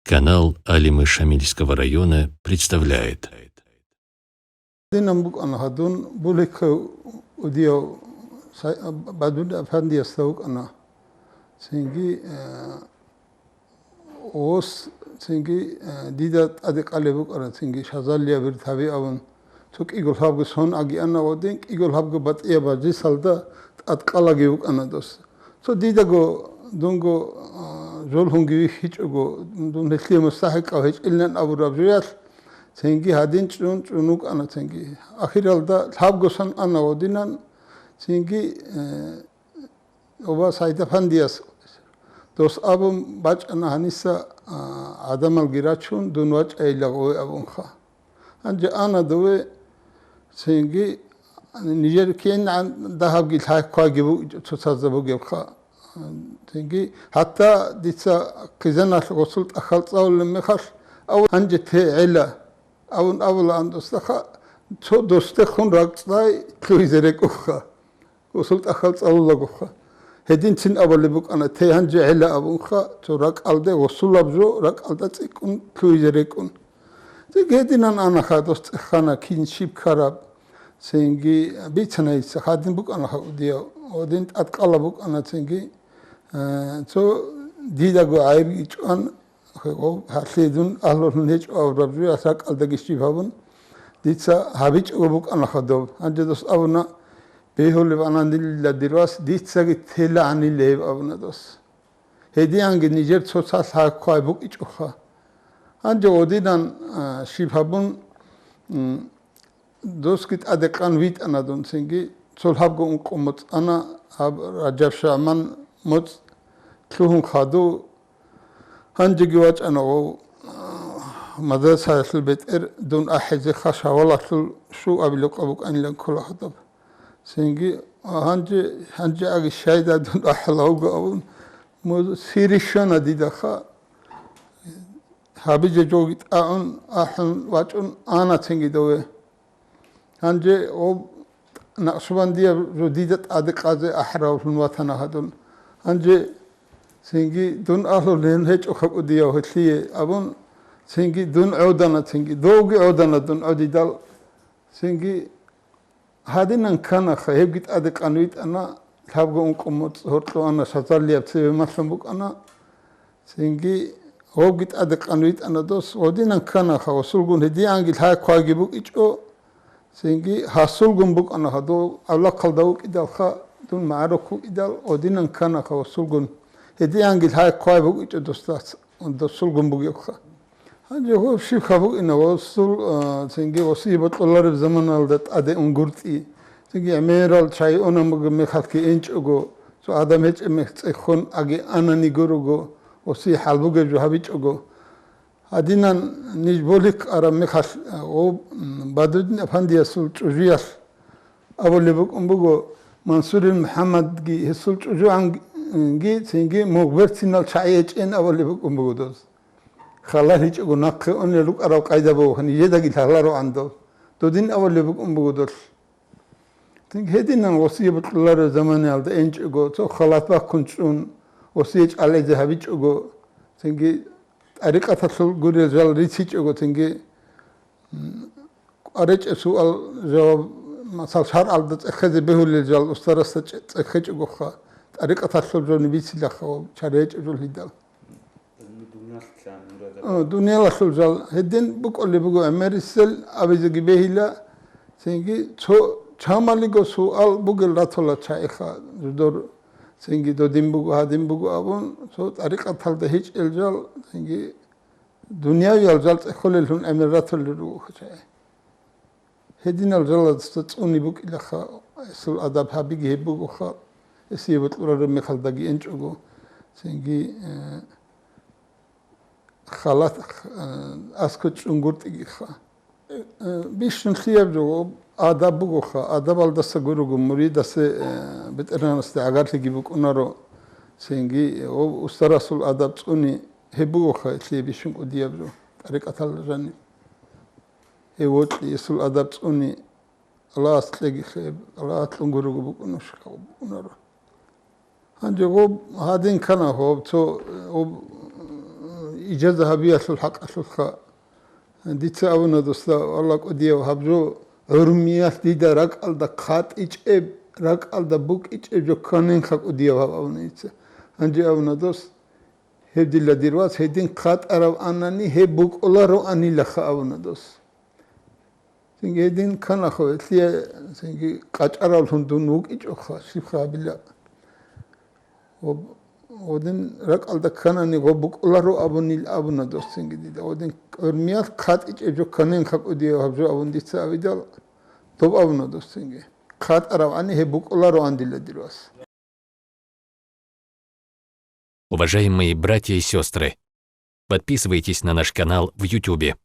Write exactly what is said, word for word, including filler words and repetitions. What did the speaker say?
Канал Алимы Шамильского района представляет. Динан букӀана гьадун, Буликов удияв Сай-, Бадун-афандиясда вукӀана. Цинги, э, ос, цинги, э, дида тӀаде къалеб букӀана, цинги Шазалияб биртаби абун, цо кӀиго лъабго сон агиана гъодин, кӀиго лъабго батӀияб мажлисалда тӀадкъалаги вукӀана дос. Цо дидаго, дунго, а, жолгьунги вихьичӀого, дун гьелъие мустахӀикъав гьечӀилан абураб жоялъ, цинги гьадин чӀун, чӀун вукӀана цинги. Ахиралда лъабго сон ана гъодинан, цинги, э, оба Сайдапандияс дос абун бачӀана гьаниса, а, гӀадамалги рачун, дун вачӀайила гъове абунха. Гьанже ана дове цинги нижер кин дагьабги лъай-хъвайги бугеб, цоцазда бугебха. Цинги гьатта дица хъизаналъ гъосул тӀахьал цӀалулеб мехалъ, ав гьанже те гӀела, авун авулаан досдаха, цо досдехун ракӀцӀай лъугьизе рекӀухха. Гъосул тӀахьал цӀалулагоха. Гьединцин абулеб букӀана, те гьанже гӀела абунха, цо ракӀалде гъосулаб жо, ракӀалда цӀикӀкӀун лъугьизе рекӀун. Цинги гьединан анаха дос цӀехана, кин щиб ккараб, цинги бицана гьесда, гьадин букӀанаха удияв, гьадин тӀадкъала букӀана цинги, э, цо дидаго гӀайибги чӀван, гьеб гьалъие дун агьлулъун гьечӀо абураб жо, яс ракӀалдаги щиб гьабун, дица гьабичӀого букӀанаха доб. Гьанже дос абуна, бегьулеб ананилла дир вас, дицаги телегӀанилла гьеб абуна дос. Гьедианги нижер цоцалъ гьай-хъвай букӀичӀоха. Гьанже гъодинан, а, щиб гьабун, м, досги тӀаде къан витӀана дун цинги, цо лъабго ункъо моцӀ ана, гьаб Ражаб-ШагӀбан моцӀ лъугьун хадув, гьанжеги вачӀана гъов, а, мадрасаялъул бетӀер дун ахӀизе, ха Шаввалалъул щуабилеб къо букӀанилан ккола гьадаб. Цинги, а, гьанже, гьанже аги щайда дун ахӀулавго абун, мо сири щвана дидаха, гьабизе жоги тӀагӀун, ахӀун вачӀун ана цинги дове. Гьанже гъоб Накъшбандияб жо дида тӀаде къазе ахӀаравлъун ватана гьадун. Гьанже цинги дун агьлулъун гьечӀо хакӀудияв гьелъие абун, цинги дун гӀодана, цинги довги гӀодана дун гӀодидал, цинги Гьадинан кканаха, гьебги тӀаде къан витӀана, лъабго ункъо моцӀ гьоркьо ана, Шазалияб цеве малъун букӀана. Цинги гьобги тӀаде къан витӀана дос, гьодинан кканаха, гъосулгун гьедианги лъай-хъвайги букӀичӀо, цинги гьасулгун букӀана, гьадов авлахъалда вукӀидалха, дун магӀарухъ вукӀидал, гьодинан кканаха гъосулгун гьедианги лъай-хъвай букӀичӀо досдас, досулгун бугебха. Гьанже гьеб щибха букӀина, гъосул, а, цинги гъосие бокьулареб заманалда тӀаде унгуртӀи. Цинги гӀемерал чагӀи унеб мехалъги энчӀого, цо адам гьечӀеб мех цӀехун аги анани гурого, гъосие хӀалбугеб жо гьабичӀого. Гьадинан ниж Болик араб мехалъ, а, гъоб, м, Бадудин Афандиясул чӀужуялъ абулеб букӀун буго, Мансурил МухӀаммадги гьесул чӀужугӀанги цинги мугъ берцинал чагӀи гьечӀин абулеб букӀун буго доз. Халал гьечӀого нахъе унел рукӀарал къайда буго, нижедаги лъалароан дов. Додин авалеб букӀун буго долъ. Цинги гьединан гъосие бокьулареб заманаялда энчӀого, цо халат бахъун чӀун, гъосие чӀализе гьабичӀого, цинги тӀарикъаталъул гурел жал рицичӀого, цинги, м, къваречӀеб суал-жаваб, масал, шаргӀалда цӀехезе бегьулел жал устарасда чӀе-, цӀехечӀогоха, тӀарикъаталъул жо бицилаха ва чара гьечӀеб жо лъидал. О, дуниялалъул жал гьедин букӀулеб буго, гӀемерисел абизеги бегьила, цинги цо чамалиго суал бугел ратула чагӀиха, жудор, цинги додин буго, гьадин буго абун, цо тӀарикъаталда гьечӀел жал, цинги дуниявиял жал цӀехолеллъун гӀемер ратулел руго чагӀи. Гьединал жалазда цӀуни букӀилаха, гьесул адаб гьабиги гьеб бугоха, гьесие бокьулареб мехалдаги энчӀого, цинги, э, халат, э, аскӀо чӀунгуртӀигиха. Э, бищун лъияб жо адаб бугоха, адабалдаса гурого муридасе, э, бетӀергьанасде гӀагарлъиги букӀунаро, цинги, э, устарасул адаб цӀуни гьеб бугоха лъие бищун кӀудияб жо, тӀарикъатал жаниб. Гьев вокьи, гьесул адаб цӀуни, Аллагьас кьеги хлеб, Аллагьас кьун гурого букӀунушха букӀунаро. Гьанже гъоб гьадин ккана гъоб, цо, гъоб, Ижаза гьабиялъул хӀакъалъулъха дица абуна, досда, валла, кӀудияв, гьаб жо гӀурмиялъ дида ракӀалда хъатӀичӀеб, ракӀалда букӀичӀеб жо кканенха, кӀудияв, гьаб абуна дица. Гьанже абуна, дос, гьеб дила дир вас, гьедин хъатӀарав анани, гьеб букӀулароанилаха абуна, дос. Цинги гьедин кканахъо, гьелъие цинги къачӀаравлъун дун вукӀичӀоха, щибха гьабила. Гъоб-, гъодин ракӀалда кканани, гъоб букӀуларо абунил абуна дос цинги дида. Гъодин гӀурмиялъ хъатӀичӀеб жо кканенха, кӀудияв, гьаб жо абун дица абидал, доб абуна дос цинги. ХъатӀарав ани, гьеб букӀулароан дила дир вас. Уважаемые братья и сестры, подписывайтесь на наш канал в Ютубе.